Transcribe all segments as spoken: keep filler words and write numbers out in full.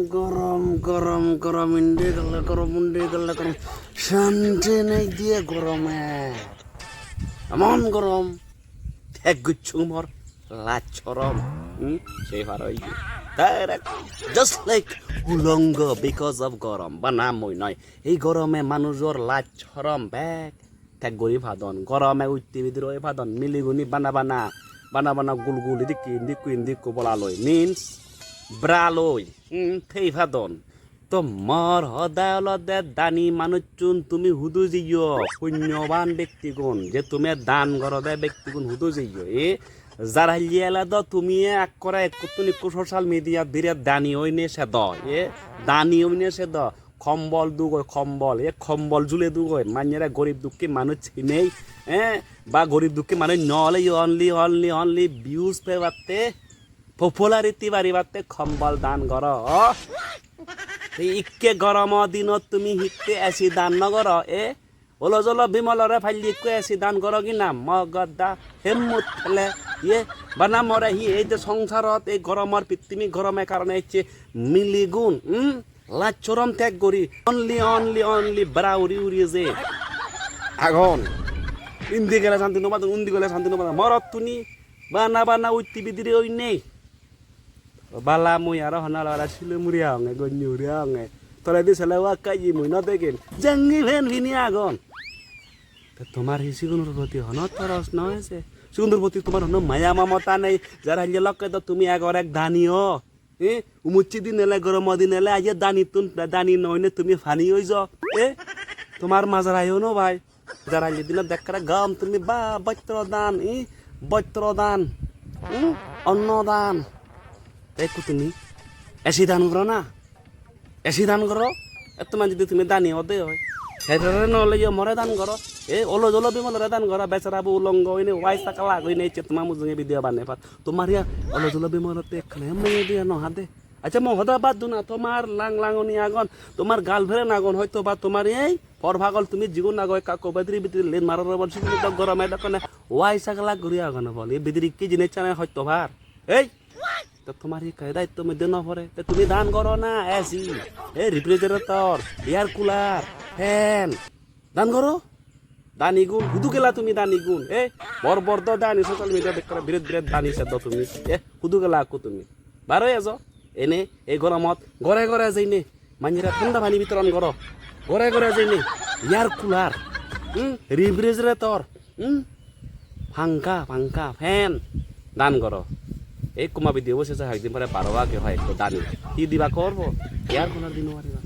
Gorom, gorom, gorom, indi gele gorom, undi gele gorom. Shanti nei diye gorome. Emon gorom. Thek gucchung mor laj sorom. Hmm? Sei paro iye. Direct. Just like ulongo because of gorom. Bana mui noi. Ei gorome manujor laj sorom bek thek guri padon. Gorome utti bidire oi padon. Miliguni bana bana, bana bana gul gul idikki, indikku, indikku bola loi. Means bra loi. Hmm, thei padon. To mor hoda olode dani manuchun tumi hudu jeyo, punyoban bektigun, je tumi dan gorode bektigun hudu jeyo. E, jar halle ele do tumi ekkore ekkuttun ekku social media dire dani oine sedo. E, dani oine sedo. Kombol dugoi, kombol. E, kombol jule dugoi. Manyere gorib dukki manuj hinei. E, ba gorib dukki manuj no ole only, only, only views pebatte. Popularity baribatte kombol dan goro. Te ikke goromo dinot tumi hitte A C dan no goro, e? Olo jolo bimolore palle ikko A C dan goro ki na? Mogodda hemmut pele, ye? Bana more hi ei je songsarot ei goromor pittimi gorome karone ecche miligun, hmm? Laj sorom tek guri, only, only, only bra uri uri je agon. Indi gele santi no padon, undi gele santi no padon. Morottuni bana bana utti bidire oinei. Bala mui aro honna logele silo muri agonge, gonye uri agonge. Toledi sele wakka ye mui no degem. Jangi pen pini agon. Te tomar hi sigunor proti hono toros no ese? Sigunor proti tomar hono maya mamota nei? Jar halle lokke do tumi egor ek dani o. E, umucchi din ele, goromo din ele, aje danittun, dani no oine tumi pani oi jo. E, tomar majarayo no bai. Jar halle dinot dekkere gom tumi ba bottro dan, e, bottro dan, hmm? Onno dan. Te ekku tumi A C dan goro na? A C dan goro? Etto manjidi tumi dani ode oi. Herere no ole yo more dan goro. E, olo jolo bimolore dan goro. Besara bo ulongo oine, wai sakala oine, ecche toma mujunge video banei pat. Tomar ya olo jolo bimolotte ekkene meye diya no hade. Accha, mo hoda bad duna, tomar lang langoni agon, tomar girlfriend agon, hoyto ba tomar ei por pagol tumi jigun ago ekka ekko bedri bedri len maror bol, sigun dok gorome dokkone wai sagala guri agon bol. Ei bedri ki jinis chane hoyto par. Ei, to tomar hi kai daitto modde no pore. Te tumi dan goro na A C, ei refrigerator, air cooler, fan. Dan goro. Danigun, hudu gela tumi danigun? Eh, bor bor do dani social media bekkore biret biret dani seddo tumi. Eh, hudu gela ekku tumi? Bar oi ejo. Ene, ei goromot, gore gore jeine. Manjere thanda pani bitoron goro. Gore gore jeine. Air cooler. Hmm? Refrigerator. Hmm? Pangkha, pangkha, fan. Dan goro. Ei kuma video bo sese hoyekdin pore baro age hoyekko dani. Hi diba korbo? Air cooler di no pariba.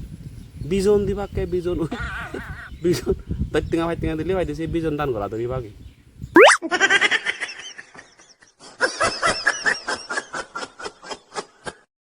Bijon dibakke, bijon. Bijon. Bettinga bettinga dile hoide se bijon dan gora dori bagi.